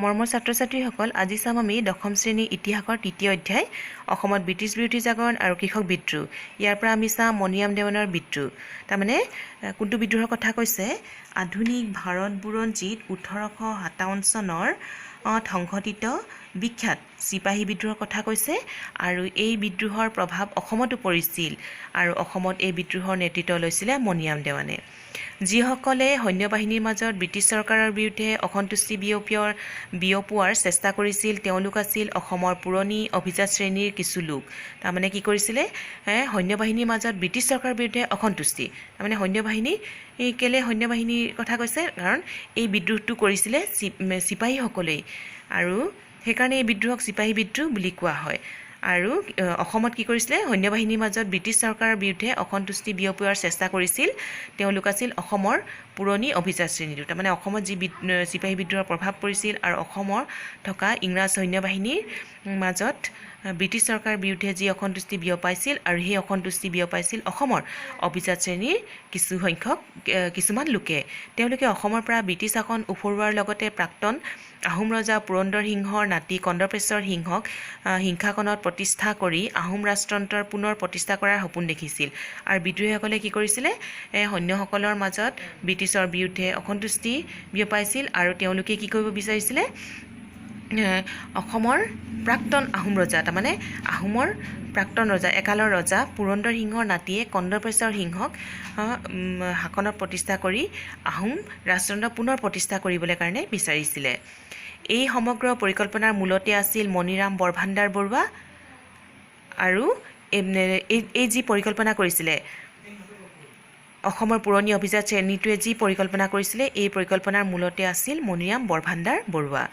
মৰমৰ ছাত্ৰ ছাত্ৰীসকল, আজি চাম আমি দশম শ্ৰেণীৰ ইতিহাসৰ তৃতীয় অধ্যায়, অসমত ব্ৰিটিছ বিৰোধী জাগৰণ আৰু কৃষক বিদ্ৰোহ। ইয়াৰ পৰা আমি চাম মণিৰাম দেৱানৰ বিদ্ৰোহ। তাৰমানে কোনটো বিদ্ৰোহৰ কথা কৈছে? আধুনিক ভাৰত বুৰঞ্জীত 1857 চনৰ সংঘটিত বিখ্যাত চিপাহী বিদ্ৰোহৰ কথা কৈছে আৰু এই বিদ্ৰোহৰ প্ৰভাৱ অসমতো পৰিছিল আৰু অসমত এই বিদ্ৰোহৰ নেতৃত্ব লৈছিলে মণিৰাম দেৱানে। যিসকলে সৈন্যবাহিনীৰ মাজত ব্ৰিটিছ চৰকাৰৰ বিৰুদ্ধে অসন্তুষ্টি বিয়পোৱাৰ চেষ্টা কৰিছিল, তেওঁলোক আছিল অসমৰ পুৰণি অভিজাত শ্ৰেণীৰ কিছু লোক। তাৰমানে কি কৰিছিলে? সৈন্যবাহিনীৰ মাজত ব্ৰিটিছ চৰকাৰৰ বিৰুদ্ধে অসন্তুষ্টি, তাৰমানে সৈন্যবাহিনী কেলৈ সৈন্যবাহিনীৰ কথা কৈছে? কাৰণ এই বিদ্ৰোহটো কৰিছিলে চিপাহীসকলেই আৰু সেইকাৰণে এই বিদ্ৰোহক চিপাহী বিদ্ৰোহ বুলি কোৱা হয়। আৰু অসমত কি কৰিছিলে? সৈন্যবাহিনীৰ মাজত ব্ৰিটিছ চৰকাৰৰ বিৰুদ্ধে অসন্তুষ্টি বিয়পোৱাৰ চেষ্টা কৰিছিল, তেওঁলোক আছিল অসমৰ পুৰণি অভিজাত শ্ৰেণীটো। তাৰমানে অসমত যি চিপাহী বিদ্ৰোহৰ প্ৰভাৱ পৰিছিল আৰু অসমৰ থকা ইংৰাজ সৈন্যবাহিনীৰ মাজত ব্ৰিটিছ চৰকাৰৰ বিৰুদ্ধে যি অসন্তুষ্টি বিয়পাইছিল আৰু সেই অসন্তুষ্টি বিয়পাইছিল অসমৰ অভিজাত শ্ৰেণীৰ কিছুসংখ্যক কিছুমান লোকে। তেওঁলোকে অসমৰ পৰা ব্ৰিটিছ শাসন ওফৰোৱাৰ লগতে প্ৰাক্তন আহোম ৰজা পুৰন্দৰ সিংহৰ নাতি কন্দৰ্পেশ্বৰ সিংহক সিংহাসনত প্ৰতিষ্ঠা কৰি আহোম ৰাজতন্ত্ৰৰ পুনৰ প্ৰতিষ্ঠা কৰাৰ সপোন দেখিছিল। আৰু বিদ্ৰোহীসকলে কি কৰিছিলে? সৈন্যসকলৰ মাজত ব্ৰিটিছৰ বিৰুদ্ধে অসন্তুষ্টি বিয়পাইছিল আৰু তেওঁলোকে কি কৰিব বিচাৰিছিলে? অসমৰ প্ৰাক্তন আহোম ৰজা, তাৰমানে আহোমৰ প্ৰাক্তন ৰজা, একালৰ ৰজা পুৰন্দৰ সিংহৰ নাতিয়ে কন্দৰ্পেশ্বৰ সিংহক শাসনত প্ৰতিষ্ঠা কৰি আহোম ৰাজতন্ত্ৰ পুনৰ প্ৰতিষ্ঠা কৰিবলৈ কাৰণে বিচাৰিছিলে। এই সমগ্ৰ পৰিকল্পনাৰ মূলতে আছিল মণিৰাম বৰভাণ্ডাৰ বৰুৱা। আৰু এই যি পৰিকল্পনা কৰিছিলে, অসমৰ পুৰণি অভিজাত শ্ৰেণীটোৱে যি পৰিকল্পনা কৰিছিলে, এই পৰিকল্পনাৰ মূলতে আছিল মণিৰাম বৰভাণ্ডাৰ বৰুৱা,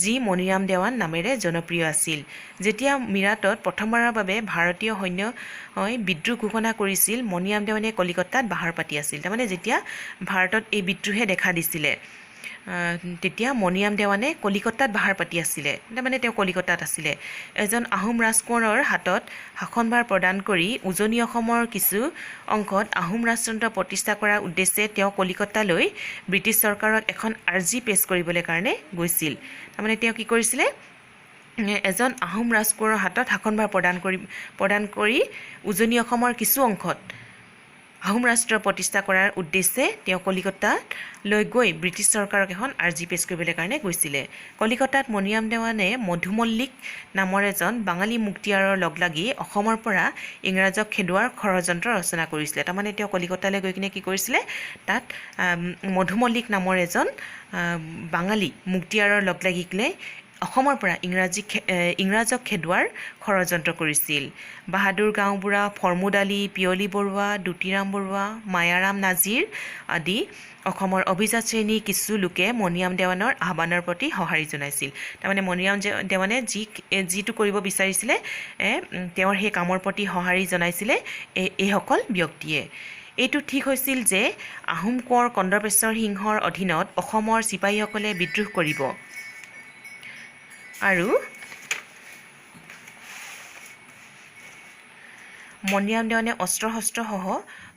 যি মণিৰাম দেৱান নামেৰে জনপ্ৰিয় আছিল। যেতিয়া মিৰাটত প্ৰথমবাৰৰ বাবে ভাৰতীয় সৈন্যই বিদ্ৰোহ ঘোষণা কৰিছিল, মণিৰাম দেৱানে কলিকতাত বাহৰ পাতি আছিল। তাৰমানে যেতিয়া ভাৰতত এই বিদ্ৰোহে দেখা দিছিলে, তেতিয়া মণিৰাম দেৱানে কলিকতাত বাহৰ পাতি আছিলে। তাৰমানে তেওঁ কলিকতাত আছিলে। এজন আহোম ৰাজকোঁৱৰৰ হাতত শাসনভাৰ প্ৰদান কৰি উজনি অসমৰ কিছু অংশত আহোম ৰাজতন্ত্ৰ প্ৰতিষ্ঠা কৰাৰ উদ্দেশ্যে তেওঁ কলিকতালৈ ব্ৰিটিছ চৰকাৰক এখন আৰ্জি পেছ কৰিবলৈ কাৰণে গৈছিল। তাৰমানে তেওঁ কি কৰিছিলে? এজন আহোম ৰাজকোঁৱৰৰ হাতত শাসনভাৰ প্ৰদান কৰি উজনি অসমৰ কিছু অংশত আহোম ৰাষ্ট্ৰ প্ৰতিষ্ঠা কৰাৰ উদ্দেশ্যে তেওঁ কলিকতালৈ গৈ ব্ৰিটিছ চৰকাৰক এখন আৰ্জি পেছ কৰিবলৈ কাৰণে গৈছিলে। কলিকতাত মণিৰাম দেৱানে মধু মল্লিক নামৰ এজন বাঙালী মুক্তিয়াৰৰ লগ লাগি অসমৰ পৰা ইংৰাজক খেদোৱাৰ ষড়যন্ত্ৰ ৰচনা কৰিছিলে। তাৰমানে তেওঁ কলিকতালৈ গৈ কিনে কি কৰিছিলে? তাত মধু মল্লিক নামৰ এজন বাঙালী মুক্তিয়াৰৰ লগ লাগি কিনে অসমৰ পৰা ইংৰাজক খেদোৱাৰ ষড়যন্ত্ৰ কৰিছিল। বাহাদুৰ গাঁওবুঢ়া, ফৰমুদ আলী, পিয়লি বৰুৱা, দুতিৰাম বৰুৱা, মায়াৰাম নাজিৰ আদি অসমৰ অভিজাত শ্ৰেণীৰ কিছু লোকে মণিৰাম দেৱানৰ আহ্বানৰ প্ৰতি সঁহাৰি জনাইছিল। তাৰমানে মণিৰাম দেৱানে যিটো কৰিব বিচাৰিছিলে, তেওঁৰ সেই কামৰ প্ৰতি সঁহাৰি জনাইছিলে এইসকল ব্যক্তিয়ে। এইটো ঠিক হৈছিল যে আহোম কোঁৱৰ কন্দৰ্পেশ্বৰ সিংহৰ অধীনত অসমৰ চিপাহীসকলে বিদ্ৰোহ কৰিব আৰু মণিৰাম দেৱানে অস্ত্ৰ শস্ত্ৰসহ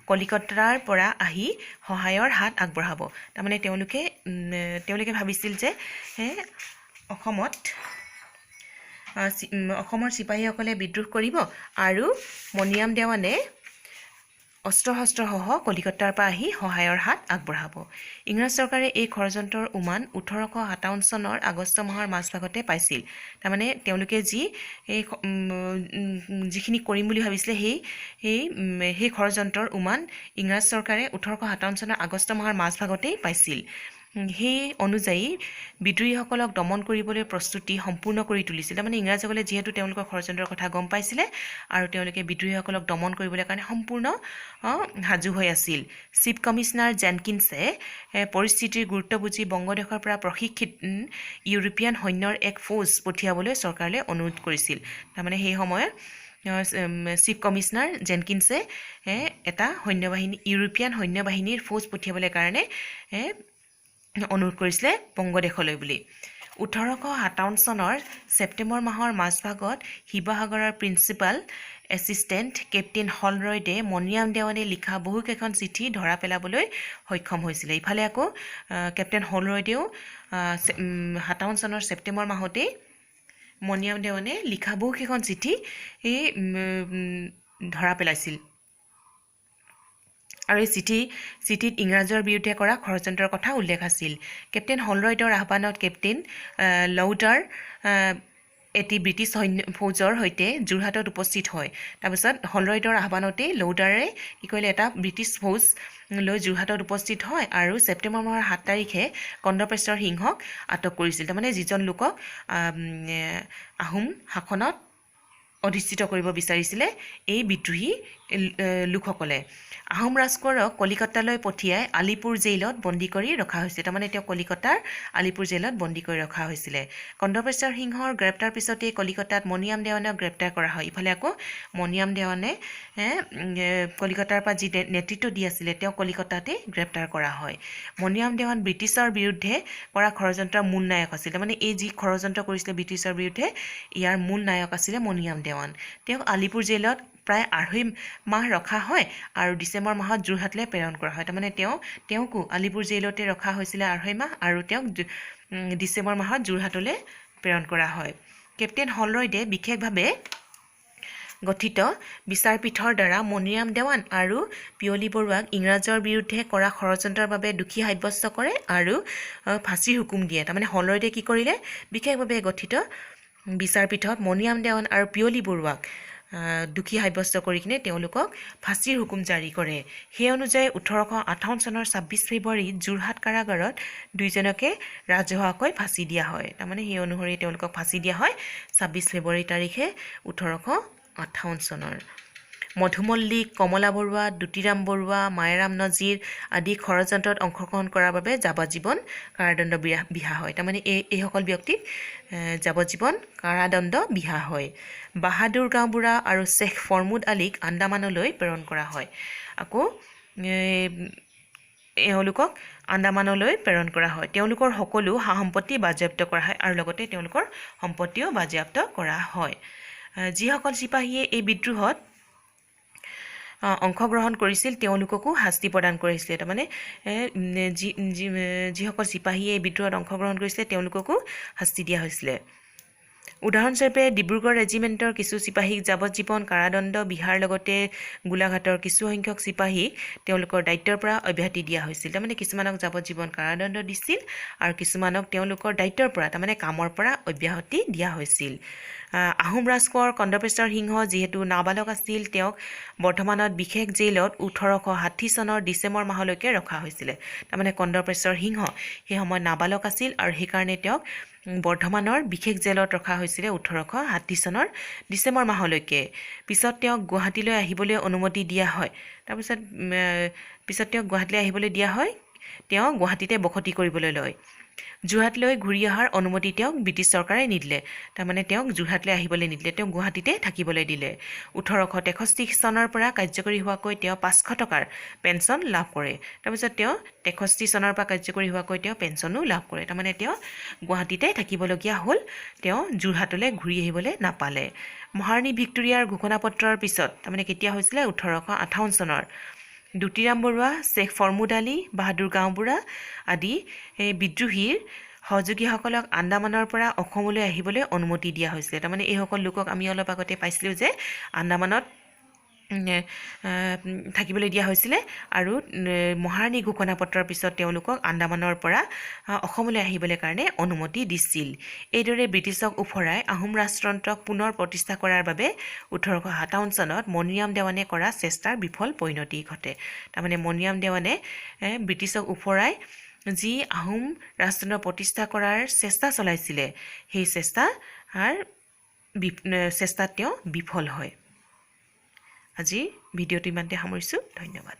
কলিকতাৰ পৰা আহি সহায়ৰ হাত আগবঢ়াব। তাৰমানে তেওঁলোকে ভাবিছিল যে অসমত অসমৰ চিপাহীসকলে বিদ্ৰোহ কৰিব আৰু মণিৰাম দেৱানে অস্ত্ৰ শস্ত্ৰসহ কলিকতাৰ পৰা আহি সহায়ৰ হাত আগবঢ়াব। ইংৰাজ চৰকাৰে এই ষড়যন্ত্ৰৰ উমান 1857 চনৰ আগষ্ট মাহৰ মাজভাগতে পাইছিল। তাৰমানে তেওঁলোকে এই যিখিনি কৰিম বুলি ভাবিছিলে, সেই ষড়যন্ত্ৰৰ উমান ইংৰাজ চৰকাৰে 1857 চনৰ আগষ্ট মাহৰ মাজভাগতেই পাইছিল। সেই অনুযায়ী বিদ্ৰোহীসকলক দমন কৰিবলৈ প্ৰস্তুতি সম্পূৰ্ণ কৰি তুলিছিল। তাৰমানে ইংৰাজসকলে যিহেতু তেওঁলোকৰ ষড়যন্ত্ৰৰ কথা গম পাইছিলে আৰু তেওঁলোকে বিদ্ৰোহীসকলক দমন কৰিবলৈ কাৰণে সম্পূৰ্ণ সাজু হৈ আছিল। চিফ কমিছনাৰ জেনকিনছে পৰিস্থিতিৰ গুৰুত্ব বুজি বংগদেশৰ পৰা প্ৰশিক্ষিত ইউৰোপীয়ান সৈন্যৰ এক ফৌজ পঠিয়াবলৈ চৰকাৰলৈ অনুৰোধ কৰিছিল। তাৰমানে সেই সময়ত চিফ কমিছনাৰ জেনকিনছে এটা সৈন্যবাহিনী, ইউৰোপীয়ান সৈন্যবাহিনীৰ ফৌজ পঠিয়াবলৈ কাৰণে অনুৰোধ কৰিছিলে বংগদেশলৈ বুলি। 1857 চনৰ ছেপ্টেম্বৰ মাহৰ মাজভাগত শিৱসাগৰৰ প্ৰিন্সিপাল এছিষ্টেণ্ট কেপ্টেইন হলৰইডে মণিৰাম দেৱানে লিখা বহুকেইখন চিঠি ধৰা পেলাবলৈ সক্ষম হৈছিলে। ইফালে আকৌ কেপ্টেইন হলৰইডেও 57 চনৰ ছেপ্টেম্বৰ মাহতেই মণিৰাম দেৱানে লিখা বহুকেইখন চিঠি এই ধৰা পেলাইছিল আৰু এই চিঠিত ইংৰাজৰ বিৰুদ্ধে কৰা ষড়যন্ত্ৰৰ কথা উল্লেখ আছিল। কেপ্টেইন হলৰইডৰ আহ্বানত কেপ্টেইন লউডাৰ এটি ব্ৰিটিছ সৈন্য ফৌজৰ সৈতে যোৰহাটত উপস্থিত হয়। তাৰপিছত হলৰইডৰ আহ্বানতেই লউডাৰে কি কৰিলে, এটা ব্ৰিটিছ ফৌজ লৈ যোৰহাটত উপস্থিত হয় আৰু ছেপ্টেম্বৰ মাহৰ 7 তাৰিখে কন্দৰ্পেশ্বৰ সিংহক আটক কৰিছিল। তাৰমানে যিজন লোকক আহোম শাসনত অধিষ্ঠিত কৰিব বিচাৰিছিলে এই বিদ্ৰোহী লোকসকলে। আহোম ৰাজকোঁৱৰক কলিকতালৈ পঠিয়াই আলিপুৰ জেইলত বন্দী কৰি ৰখা হৈছিল। তাৰমানে তেওঁ কলিকতাৰ আলিপুৰ জেইলত বন্দী কৰি ৰখা হৈছিলে। কন্দৰ্পেশ্বৰ সিংহৰ গ্ৰেপ্তাৰ পিছতেই কলিকতাত মণিৰাম দেৱানক গ্ৰেপ্তাৰ কৰা হয়। ইফালে আকৌ মণিৰাম দেৱানে কলিকতাৰ পৰা যি নেতৃত্ব দি আছিলে, তেওঁ কলিকতাতেই গ্ৰেপ্তাৰ কৰা হয়। মণিৰাম দেৱান ব্ৰিটিছৰ বিৰুদ্ধে কৰা ষড়যন্ত্ৰৰ মূল নায়ক আছিল। তাৰমানে এই যি ষড়যন্ত্ৰ কৰিছিলে ব্ৰিটিছৰ বিৰুদ্ধে, ইয়াৰ মূল নায়ক আছিলে মণিৰাম দেৱান। তেওঁক আলিপুৰ জেইলত প্ৰায় 2.5 মাহ ৰখা হয় আৰু ডিচেম্বৰ মাহত যোৰহাটলৈ প্ৰেৰণ কৰা হয়। তাৰমানে তেওঁকো আলিপুৰ জেইলতে ৰখা হৈছিলে 2.5 মাহ আৰু তেওঁক ডিচেম্বৰ মাহত যোৰহাটলৈ প্ৰেৰণ কৰা হয়। কেপ্টেইন হলৰইডে বিশেষভাৱে গঠিত বিচাৰপীঠৰ দ্বাৰা মণিৰাম দেৱান আৰু পিয়লি বৰুৱাক ইংৰাজৰ বিৰুদ্ধে কৰা ষড়যন্ত্ৰৰ বাবে দোষী সাব্যস্ত কৰে আৰু ফাঁচীৰ হুকুম দিয়ে। তাৰমানে হলৰইডে কি কৰিলে, বিশেষভাৱে গঠিত বিচাৰপীঠত মণিৰাম দেৱান আৰু পিয়লি বৰুৱাক দোষী সাব্যস্ত কৰি কিনে তেওঁলোকক ফাঁচীৰ হুকুম জাৰি কৰে। সেই অনুযায়ী 1858 চনৰ 26 ফেব্ৰুৱাৰীত যোৰহাট কাৰাগাৰত দুইজনকে ৰাজহুৱাকৈ ফাঁচি দিয়া হয়। তাৰমানে সেই অনুসৰি তেওঁলোকক ফাঁচি দিয়া হয় 26 ফেব্ৰুৱাৰী তাৰিখে 1858 চনৰ। মধু মল্লিক, কমলা বৰুৱা, দুতিৰাম বৰুৱা, মায়াৰাম নাজিৰ আদি ষড়যন্ত্ৰত অংশগ্ৰহণ কৰাৰ বাবে যাৱজ্জীৱন কাৰাদণ্ড বিহা হয়। তাৰমানে এইসকল ব্যক্তিক যাৱজ্জীৱন কাৰাদণ্ড বিহা হয়। বাহাদুৰ গাঁওবুঢ়া আৰু শ্বেখ ফৰমুদ আলীক আন্দামানলৈ প্ৰেৰণ কৰা হয়। আকৌ এওঁলোকক আন্দামানলৈ প্ৰেৰণ কৰা হয়। তেওঁলোকৰ সকলো সা সম্পত্তি বাজেয়াপ্ত কৰা হয় আৰু লগতে তেওঁলোকৰ সম্পত্তিও বাজেয়াপ্ত কৰা হয়। যিসকল চিপাহীয়ে এই বিদ্ৰোহত অংশগ্ৰহণ কৰিছিল, তেওঁলোককো শাস্তি প্ৰদান কৰিছিলে। তাৰমানে যিসকল চিপাহীয়ে এই বিদ্ৰোহত অংশগ্ৰহণ কৰিছিলে, তেওঁলোককো শাস্তি দিয়া হৈছিলে। উদাহৰণস্বৰূপে, ডিব্ৰুগড় ৰেজিমেণ্টৰ কিছু চিপাহীক যাৱজ্জীৱন কাৰাদণ্ড বিহাৰ লগতে গোলাঘাটৰ কিছুসংখ্যক চিপাহীক তেওঁলোকৰ দায়িত্বৰ পৰা অব্যাহতি দিয়া হৈছিল। তাৰমানে কিছুমানক যাৱজ্জীৱন কাৰাদণ্ড দিছিল আৰু কিছুমানক তেওঁলোকৰ দায়িত্বৰ পৰা, তাৰমানে কামৰ পৰা অব্যাহতি দিয়া হৈছিল। আহোম ৰাজকোঁৱৰ কন্দৰ্পেশ্বৰ সিংহ যিহেতু নাবালক আছিল, তেওঁক বৰ্ধমানত বিশেষ জেইলত 1860 চনৰ ডিচেম্বৰ মাহলৈকে ৰখা হৈছিলে। তাৰমানে কন্দৰ্পেশ্বৰ সিংহ সেই সময়ত নাবালক আছিল আৰু সেইকাৰণে তেওঁক বৰ্ধমানৰ বিশেষ জেলত ৰখা হৈছিলে 1860 চনৰ ডিচেম্বৰ মাহলৈকে। পিছত তেওঁক গুৱাহাটীলৈ আহিবলৈ অনুমতি দিয়া হয়। তাৰপিছত পিছত তেওঁক গুৱাহাটীলৈ আহিবলৈ দিয়া হয়। তেওঁ গুৱাহাটীতে বসতি কৰিবলৈ লয়। যোৰহাটলৈ ঘূৰি অহাৰ অনুমতি তেওঁক ব্ৰিটিছ চৰকাৰে নিদিলে। তাৰমানে তেওঁক যোৰহাটলৈ আহিবলৈ নিদিলে, তেওঁক গুৱাহাটীতে থাকিবলৈ দিলে। 1863 চনৰ পৰা কাৰ্যকৰী হোৱাকৈ তেওঁ 500 টকাৰ পেঞ্চন লাভ কৰে। তাৰপিছত তেওঁ 63 চনৰ পৰা কাৰ্যকৰী হোৱাকৈ তেওঁ পেঞ্চনো লাভ কৰে। তাৰমানে তেওঁ গুৱাহাটীতে থাকিবলগীয়া হ'ল, তেওঁ যোৰহাটলৈ ঘূৰি আহিবলৈ নাপালে। মহাৰাণী ভিক্টোৰিয়াৰ ঘোষণাপত্ৰৰ পিছত, তাৰমানে কেতিয়া হৈছিলে, 1858 চনৰ, দুতিৰাম বৰুৱা, শ্বেখ ফৰমুদ আলী, বাহাদুৰ গাঁওবুঢ়া আদি এই বিদ্ৰোহীৰ সহযোগীসকলক আন্দামানৰ পৰা অসমলৈ আহিবলৈ অনুমতি দিয়া হৈছিলে। তাৰমানে এইসকল লোকক আমি অলপ আগতে পাইছিলোঁ যে আন্দামানত থাকিবলৈ দিয়া হৈছিলে আৰু মহাৰাণী ঘোষণাপত্ৰৰ পিছত তেওঁলোকক আন্দামানৰ পৰা অসমলৈ আহিবলৈ কাৰণে অনুমতি দিছিল। এইদৰে ব্ৰিটিছক ওফৰাই আহোম ৰাজতন্ত্ৰক পুনৰ প্ৰতিষ্ঠা কৰাৰ বাবে 1857 চনত মণিৰাম দেৱানে কৰা চেষ্টাৰ বিফল পৰিণতি ঘটে। তাৰমানে মণিৰাম দেৱানে ব্ৰিটিছক ওফৰাই যি আহোম ৰাজতন্ত্ৰ প্ৰতিষ্ঠা কৰাৰ চেষ্টা চলাইছিলে, সেই চেষ্টাত তেওঁ বিফল হয়। আজিৰ ভিডিঅ'টো ইমানতে সামৰিছোঁ। ধন্যবাদ।